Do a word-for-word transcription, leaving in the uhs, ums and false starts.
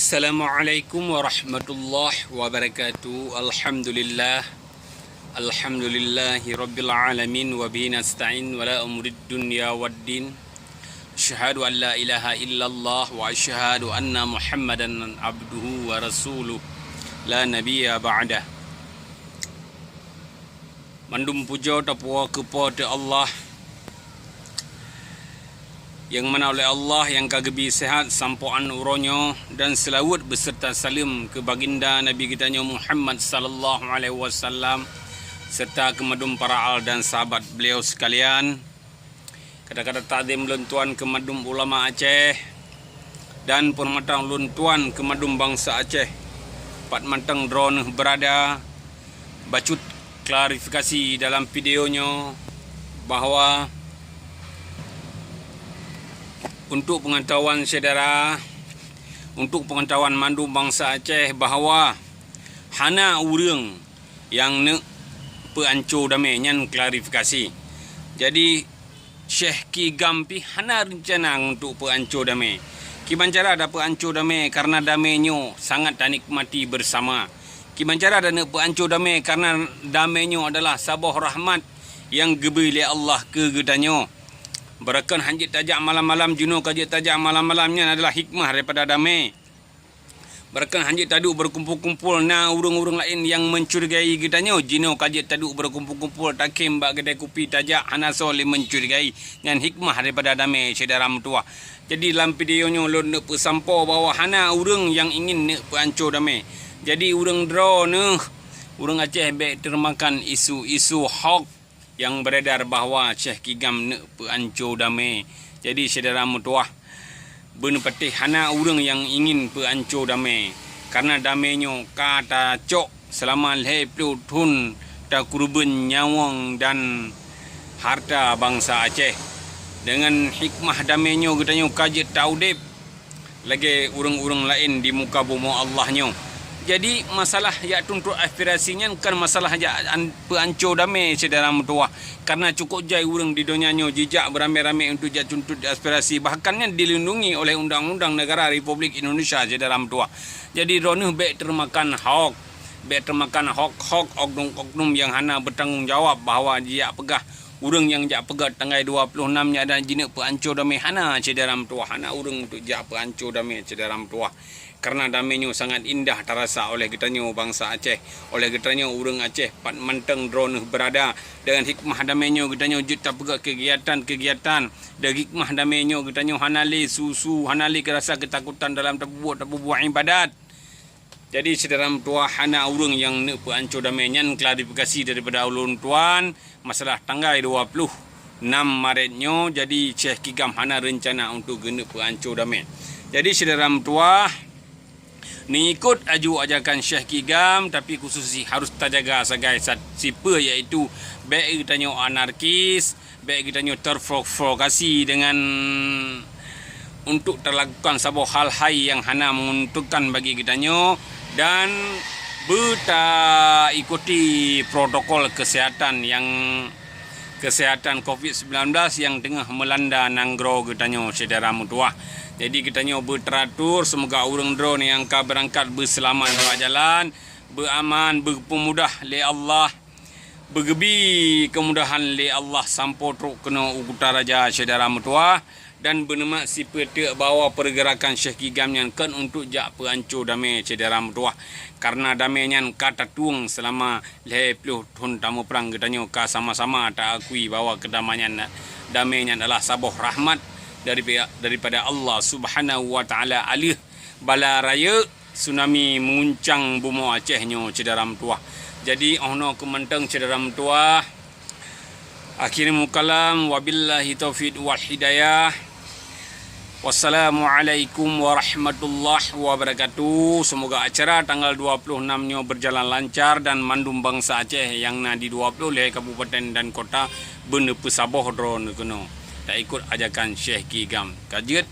Assalamualaikum warahmatullahi wabarakatuh. Alhamdulillah. Alhamdulillahi rabbil alamin, wa bihi nasta'in wa la umurid dunya waddin. Asyhadu an la ilaha illallah wa asyhadu anna Muhammadan abduhu wa rasuluh, la nabiyya ba'dah. Mandum pujoe tapuwoe keu Po teu Allah, nyang mana ulée Allah nyang ka geubri seuhat sampoe 'an uroe nyoe, dan seulaweuet beuseurta saleuem keu Baginda Nabi geutanyoe Muhammad sallallahu alaihi wasallam, seurta keu mandum para al dan sahabat beliau sekalian. Kata-kata takzim lôn tuan keu mandum ulama Aceh dan peuhormatan lôn tuan keu mandum bansa Aceh, pat mantong droeneuh beurada. Bacut klarifikasi dalam video nyoe bahwa untuk pengetahuan syedara, untuk pengetahuan mandum bansa Aceh bahwa hana ureuëng nyang neuk peuanco damé, nyan klarifikasi. Jadi, Syekh Ki Gam pih hana reuncana untuk peuanco damé. Kiban cara tapeuanco damé, karena damé nyoe sangat tanikmati bersama. Kiban cara taneuk peuanco damé, karena damé nyoe adalah saboh rahmat nyang geubri lé Allah keu geutanyoe. Beureukan han jeuet tajak malam-malam, jinoe ka jeuet tajak malam-malam, nyan adalah hikmah daripada damé. Beureukan han jeuet taduek beukumpul-kumpul, na ureuëng-ureuëng laén nyang meucurigai geutanyoe, jinoe ka jeuet taduek beukumpul-kumpul, takhém bak keudai kupi tajak, hana soe lé meucurigai. Nyan hikmah daripada damé syedara meutuwah. Jadi, lam video nyoe lôn neuk peusampoe bahwa hana ureuëng nyang ingin neuk peuanco damé. Jadi, ureuëng droeneuh, ureuëng Aceh bék teurmakan isu-isu hoax nyang beredar bahwa Syekh Ki Gam neuk peuanco damé. Jadi, syedara meutuwah, beuneupatéh hana ureuëng nyang ingin peuanco damé, karena damé nyoe ka tacok seulama lhée ploh thon, takeureubeuen nyawöng dan hareuta bansa Aceh. Deungon hikmah damé nyoe geutanyoe ka jeuet taudeb lagée ureuëng-ureuëng laén di muka bumoe Allah nyoe. Jadi, masalah jak tuntot aspirasi nyan kon masalah jak an-, peuanco damé syedara meutuwah. Karena cukôp jai ureuëng di donya nyoe jijak beuramé-ramé untuk jak tuntot aspirasi, bahkan nyan dilindungi oleh undang-undang negara Republik Indonesia syedara meutuwah. Jadi, droeneuh bék teurmakan hoax, bék teurmakan hoax-hoax oknum-oknum nyang hana beutanggong jawab bahwa jijak peugah ureuëng nyang jak peugah tanggai dua ploh nam nyan dan jineuk peuanco damé, hana syedara meutuwah, hana ureuëng untuk jak peuanco damé syedara meutuwah. Karena damé nyoe sangat indah tarasa oleh geutanyoe bansa Aceh, oleh geutanyoe ureuëng Aceh, pat mantong droeneuh beurada. Deungon hikmah damé nyoe geutanyoe jeuet tapeugah keugiatan-keugiatan. Deungon hikmah damé nyoe geutanyoe hana lé su-su, hana lé rasa keutakutan dalam tapeubuet-tapeubuet ibadat. Jadi, syedara meutuwah, hana ureuëng nyang neuk peuanco damé. Nyan klarifikasi daripada ulôn tuan masalah tanggai dua ploh nam Maret nyoe. Jadi, Syekh Ki Gam hana reuncana untuk geuneuk peuanco damé. Jadi, syedara meutuwah, neuikot aju ajakan Syekh Ki Gam, tapi khusus jih harus tajaga sagai sat-, sipeue, yaitu bék geutanyoe anarkis, bék geutanyoe terprovokasi dengan untuk talakukan saboh hal hai nyang hana menguntungkan bagi geutanyoe, dan beutaikuti protokol kesehatan nyang, kesehatan covid sembilan belas nyang teungoh meulanda nanggroe geutanyoe syedara meutuwah. Jadi geutanyoe beuteratur, seumoga ureuëng droeneuh nyang ka beurangkat beuseulamat bak jalan, beuaman, beupeumudah lé Allah. Beugeubri keumudahan lé Allah sampoe trok keunoe u Kuta Raja syedara meutuwah, dan beuneumat sipeue teuk bahwa peurgeurakan Syekh Ki Gam nyan kon untuk jak peuanco damé syedara meutuwah. Karena damé nyan ka tatueng seulama lhée ploh thon tamuprang, geutanyoe ka sama-sama taakui bahwa keudamaian, damé nyan adalah saboh rahmat daripada, daripada Allah Subhanahu wa Taala, aleuh bala rayeuk tsunami meuguncang bumoe Aceh nyoe syedara meutuwah. Jadi, 'oh noe keuh mantong syedara meutuwah. Akhirul kalam, wabillahi taufiq wal hidayah. Wassalamualaikum warahmatullahi wabarakatuh. Seumoga acara tanggal dua ploh nam nyoe beujalan lancar dan mandum bansa Aceh nyang na di dua ploh lhée kabupaten dan kota beuneupeusaboh droeneuh keunoe taikot ajakan Syekh Ki Gam. Ka jeuet